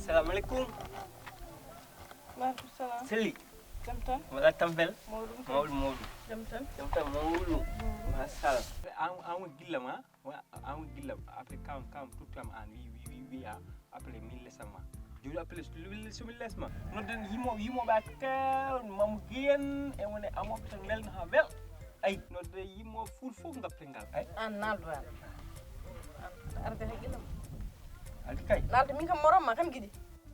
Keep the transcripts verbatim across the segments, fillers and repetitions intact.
Salamu aleykum. Waaleykum salam. Selli. Jam tan? Wala tampel. Mawɗum tan? Mawɗum, mawɗum. Jam tan? Jam tan, mawɗum. Mashallah. An, an woni gilla ma? Wa-, an woni gilla. Après, kam, kam, tuttam an. Wi, wi, wi, wi, a. Après, min lesan ma. Joni, après, so min les-, so min les ma. Nodden yimo, yimoɓe a kew, mamu giyen, e wone amoɓe tan welno ha wel. Ay, nodde yimo fuul fof ngappe ngal. Ay. An naaldo an. Arde haqqillam. Aldi kay. Naaldo min kam morom ma kam giɗi.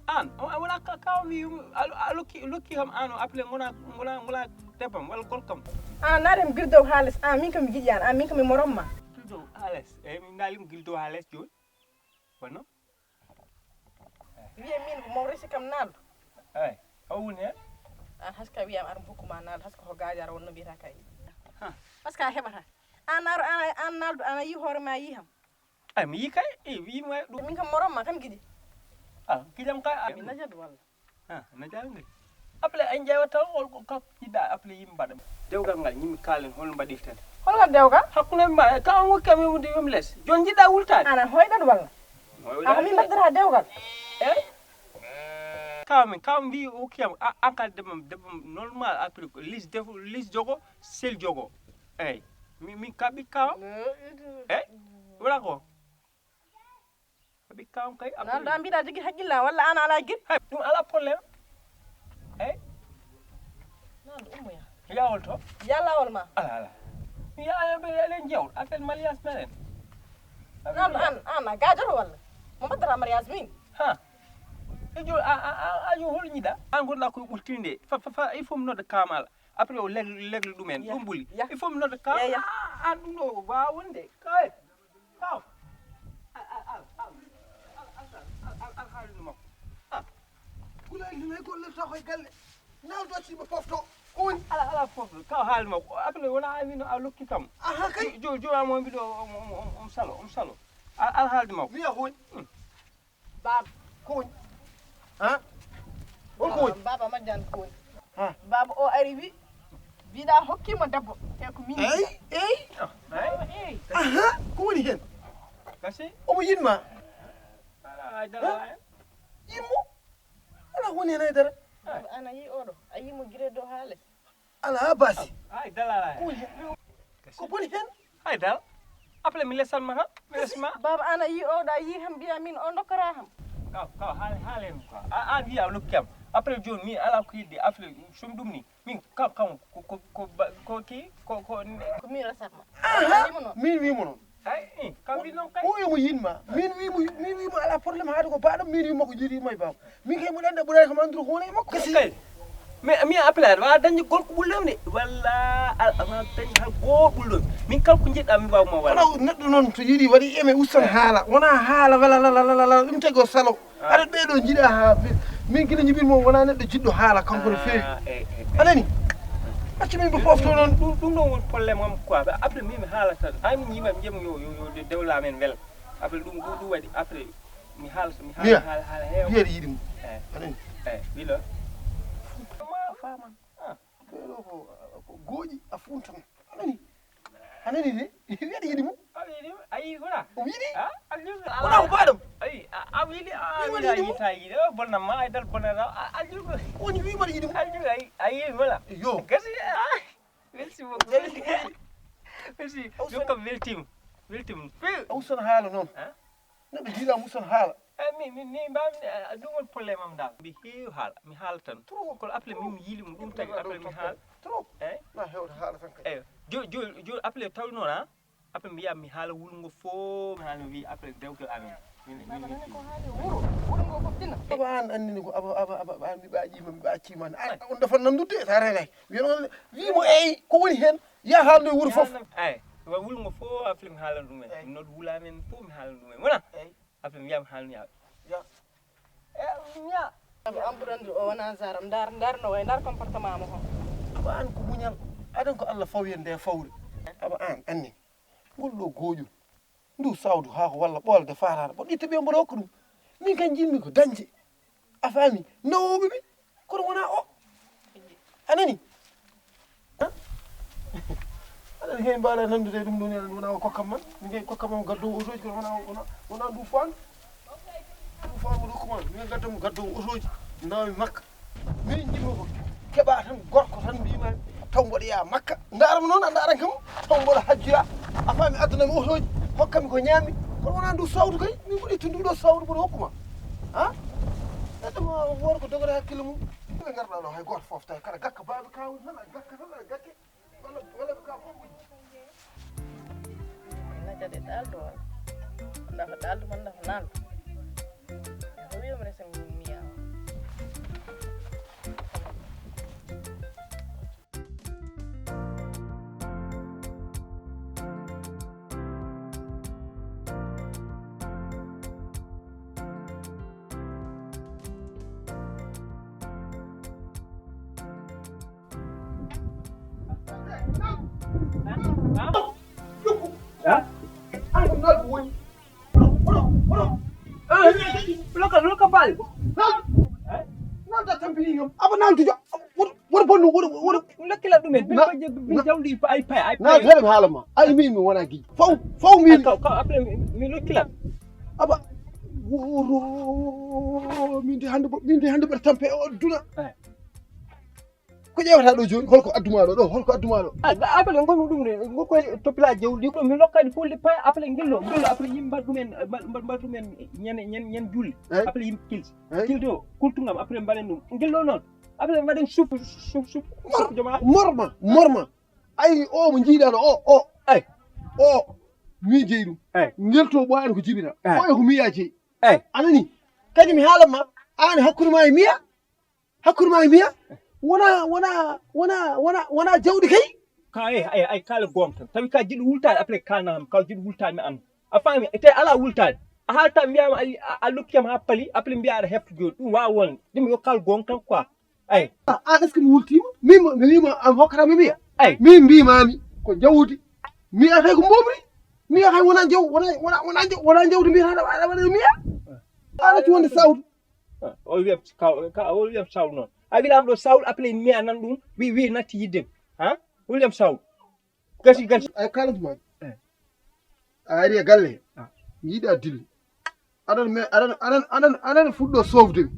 An, o, a wala ka, ka wi, a, a lokki, lokki kam an o, appelé ngona, ngona, ngona debbam, wala gorkam. An naade mi girdow haalis, an min kam mi giɗi an, an min kam mi morom ma. Gildo Hales, e min dali mo Gildo Hales joni. Wano? Wiye min ko mawrisi kam naaldo. Ay, o woni hen? An haska wiyam ar mbokku ma naaldo, haska ko gajar wonno mbiyata kay. Ha. Haska a heɓata. An naaldo, an, an naaldo, an a yi hoore ma a yi ham. Ay, mi yi kay, e wi ma ɗum. Min kam morom ma kam giɗi. Ah, gidam kay, ah. Mi najat walla. Ah, na jangri. Appelé en ƴeewa taw hol ko kap jiɗɗa appelé yimɓe mbaɗa. Dewgal ngal yimɓe kaalen hol mbaɗirten. Hol ngal dewgal? Hakkunde ma, ka on wokki am yewde yomi les. Jon jiɗɗa wultaade. Ana hoyɗat walla? Ako min mbaddata dewgal. Eh? Ka min, ka mbi hokkiyam, a, an ka debam, debam normal appelé ko lis defu, lis jogo, sel jogo. Eyyi. Min, min kaɓi ka. Eyyi. Wala ko. Kaɓi ka on kay Naaldo a mbiɗa jogui haqqilla walla an ala guiɗ? Hay ɗum ala problème. Eyyi. Naaldo ummoya. Yawol to. Yallawol ma. Ala, ala. Mi yaaya ɓe eɗen jewta appel mariage meɗen. Naaldo an, an a gajoto walla? Mo mbaddata mariage min? Ha. E jo a a a a jo hol ñiɗa. An gonɗa koye ɓurtinde. Fa fa fa il faut mi nodda kamala. Après o legle legle ɗumen. Ɗum ɓuli. Il faut mi nodda kamala. An ɗum ɗo wawa wonde. Kay. Kaw. Al al al al al al al al al haalino makko. Ah. Gulal ɗum hay gollirta koye galle. Naaldo acci mo pofto. Ko woni? Ala ala pofto. Kaw haalino makko. Après wona amino a lokki kam. Aha kay. Jo jo amo mbiɗo om om om salo om salo. Al al haaldi makko. Wiya ko woni? Baba. Ko woni? Ha? On ko woni? Baba majjan ko woni? Ha? Baba o ari wi. Mbiɗa hokkima debbo. Te ko min. Eyyi, eyyi. Eyyi. Aha, ko woni hen? Kasi? Omo yiɗma? Yimmo? Ala woni hen haydara. Ana yi oɗo a yimo gire dow haale. Ala basi. Ay dalala. Ko boni hen? Ay dal. Appelé mi lesan ma ha. Mi lesma. Baba ana yi oɗo a yi ham mbiya min o dokkora ham. Kaw kaw haale haale en quoi. A a wiya lokki am. Après joni mi ala ko yidde appelé sum ɗum ni. Min kam kam ko ko ko ko ki ko ko. Ko min resatma. Min wimo noon. Ay kam wi noon kay. O emo yinma. Min wimo min wimo ala problème haade ko baɗam min wimo ko jiiɗi yumma e baba. Min kay mboɗo andi a ɓurani kam andude ko wona e makko. Kasi kay. Mais mi appelade wala dañde gorko ɓulɗo de walla a wala dañde hay goo ɓulɗo. Min kala ko jiɗɗa mi mbawma wala. Neɗɗo noon to yiɗi waɗi eme ustan haala wona haala wala lala lala ɗum tagi o salo. Aɗa ɓeeɗo jiɗa ha min kina jiɓin mo wona neɗɗo jiɗɗo haala kanko no feewi. A nani? Accu min ɓe pofto noon. Ɗum ɗum ɗon woni problème am quoi. Après min mi haala tan ay min yima mi jemu yo yo yo dewla men wel. Après ɗum ɗum ɗum waɗi après mi haala mi haala haala haala heewa. Wiyeɗe yiɗi mo. A nani? Eyi wilo. Faman. Ɓeeɗo ko ko gooƴi a funtan. A nani? A nani de? Wiyeɗe yiɗi mo. A wiɗi a yi wona. O wiɗi? Wona ko baɗam. Ayi a wiɗi a wiɗi a yita yiɗi o bonna ma ay dal bonna raw a aljugo. Woni wi mbaɗa yiɗi mo. Aljugo ayi a yi wala. Yo. Gasi. Merci beaucoup. Merci. Ɗum kam weltima. Weltima feewi. A ustan haala noon. Neɗɗo jiiɗa mo ustan haala. Eyi mi mi mi mbawmi ɗum woni problème am dal. Mi heewi haala mi haala tan. Trop kono appelé min mi yiili mo ɗum tagi appelé mi haala. Trop. Eyi. Ma hewde haala tan kadi. Eyi. Jo jo jo appelé tawi noon a. Après mbiya mi haala wulngo fof mi haala mi wi après dewgal amen. Baba nani ko haali wuro wuro ngo fof dina. Aba an andini ko aba aba aba aba mi ɓaƴima mi ɓaccima an on defan nandude sa renay. Wiyan on wimo eyi ko woni hen ya haalno e wuro fof. Eyi wa wulngo fof après mi haalan ɗum en mi nodda wulamen fof mi haalan ɗum en wona. Après mi wiya mi haalno ya. Abo an ɓurandir o wona jaram ndar ndar no way ndar comportement mo hon. Aba an ko muñal aɗan ko allah fawi en nde fawre. Aba an anni ngol ɗo gooƴol ndu sawdu haako walla ɓoolde faataɗo ɓoɗɗo itta ɓe mboɗo hokka ɗum. Min kan jinmi ko dañde a faami nawooɓe mi kono wona o. A nani? Aɗa heewi mbaɗa nanndude e ɗum ɗo ni aɗa wona o kokkam man min kay kokkam man gaddowo otoji kono wona wona wona ndu fandu. Hoore mo ɗo, comment min gadda mo, gadda mo otoji, nawa mi Makka. Min jiɗmi ko keɓa tan gorko tan mbima taw mboɗo yaha Makka. Ndaara mo noon, a ndaara kam taw mboɗo hajjoya. A faami, addana mi otoji, hokka mi ko ñaami. Kono wona ndu sawdu kay, min mboɗo itta ndu ɗo sawdu mboɗo hokkuma. Ha? Gadda mo woto ko dogata hakkille mum. Ɓe ngarɗa ɗo hay goto foftay, kala gakka baabi kawun tan, a gakka tan, a gakke. Walla, walla ɓe kaw fof. Ina jadi ɗaldu wala? Ndafa ɗaldu man, ndafa nandu. Ko wiyam resa mi miya. Loka, loka bal. Nanta tampini kam. Aba nantujo. Wor, wor bonno, wor, wor. Lokkila ɗumen. Ɓe jawdi ay pay, ay pay. Na tere haala ma. Ay min mi wona gi. Faw, faw min. Ka, ka, après mi, mi lokkila. Aba. Woro. Min de hande, min de hande ɓe tampe o duna. Ko ƴeewata ɗo jooni? Holko adduma ɗo? Ɗo, holko adduma ɗo? A, a, appel ngonmi ɗum de, ngo koye toppila jawdi ko mi lokkani fulde pay, appel ngillo, ngillo, appel yimɓe mbaɗa ɗumen, mbaɗa, mbaɗa, mbaɗa ɗumen ñande, ñande, ñande julde. Appel yimɓe kilti. Kilti o, kultungam, appel mbaɗen ɗum. Ngillo noon, appel mbaɗen supu, supu, supu, supu joma. Morma, morma. Ay, o mo jiiɗano, o, o. Ay. O, mi jeyi ɗum. Ay. Ngel to ɓooyani ko jibina. Ay. O e ko miya jeyi. Ay. Anani, kadi mi haalan ma, an hakkude ma e miya. Hakkunde ma e miya wona, wona, wona, wona, wona jawdi kay. Ka, ay, ay, ay, kala goonga tan. Tawi ka jiɗɗo wultaade, après kalna kam, ka jiɗɗo wultaade mi an. A faami? Te ala wultaade. A haalta mi wiyama a, a, a lokkiyam ha paali, après mbiya aɗa hefta joni. Ɗum wawa wonde. Ɗum yo kal goonga tan quoi. Ay. Ah, ah, est-ce que mi wultima? Min mo, mi wima an hokkata mi miya? Ay. Min mbimami ko jawdi. Mi atay ko mbomri. Mi atay wona jaw, wona, wona, wona jaw, wona jawdi mbiyata aɗa, aɗa waɗa miya. Aɗa acci wonde sawtu. Ah, o wiyam ka, ka, o wiyam sawlu noon. A wiɗam ɗo sawlu, appelé mi a nan ɗum, wi, wi natti yiddem. Ha? O wiyam sawlu. Gasi, gasi. Ay, kalantu ma. Eh. A ari e galle. Ah. Mi yiɗa dilli. Aɗan me, aɗan, aɗan, aɗan, aɗan fuɗɗo sofde mi.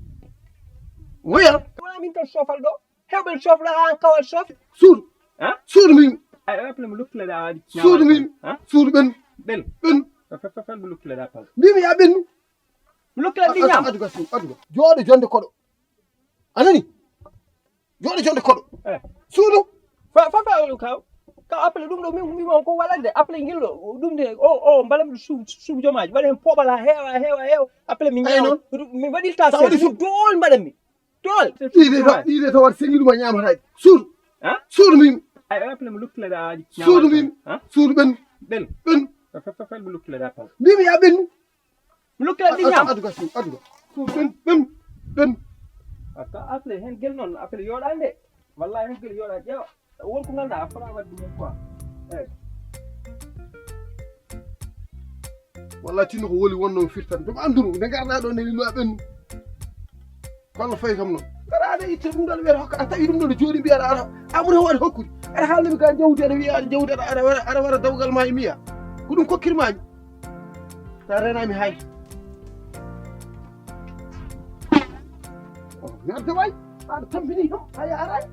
Woya. Wona min tan sofal ɗo. Hewɓe sofla ha kawal sof. Suudu. Ha? Suudu min. Ay, appelé mo lokkila da waɗi. Suudu min. Ha? Suudu ɓen. Ɓen. Ɓen. Fa, fa, fa, fa, mo lokkila da pal. Mbimi ya ɓennu. Mi lokkila ɗi ñaam. Addu ga suudu, addu ga. Jooɗo jonde koɗo. A nani? Jooɗo jonde koɗo. Eh. Suudu. Fa, fa, fa, oɗo kaw. Kaw appelé ɗum ɗo min, min on ko waɗande. Appelé ngillo. Ɗum de, o, o, mbalam ɗum suudu, suudu jomaaji. Waɗa hen poɓal ha heewa, heewa, heewa. Appelé mi ñaama. Mi waɗirta seeɗa. Dool mbaɗan mi. Dool. Ɗiɗe to, ɗiɗe to waɗa sengi ɗum a ñaamata. Suudu. Ha? Suudu min. Ay, appelé mo lokkila da waɗi. Suudu min. Ha? Suudu ɓen. Ɓen. Ɓen. Fa, fa, fa, fa, mo lokkila da pal. Mbimi ya ɓennu. Mi lokkira ɗi ñaam. Addu ga suudu, addu ga. Suudu ɓen, ɓen, ɓen. Aka appelé hen gel noon, appelé yooɗande. Wallahi hen gel yooɗa ƴeewa. Won ko ngannduɗaa a fota waɗde ɗum quoi. Eyi. Wallahi tinno ko woli wonno firtan. Ɗum annduru, nde ngarɗaa ɗo nde lilluɗaa ɓennu. Kono fayi kam noon. Aɗa aɗa itta ɗum ɗo wiyata hokka, a tawi ɗum ɗo no jooɗi mbiyaɗa aɗa, a ɓuri waɗde hokkude. Aɗa haalnami ka jawdi, aɗa wiya aɗa jawdi, aɗa, aɗa wara, aɗa wara dawgal ma e miya. Ko ɗum kokkirmami. Sa renami hay. Oh, mi adda way. Aɗa tampini kam, hay a aray.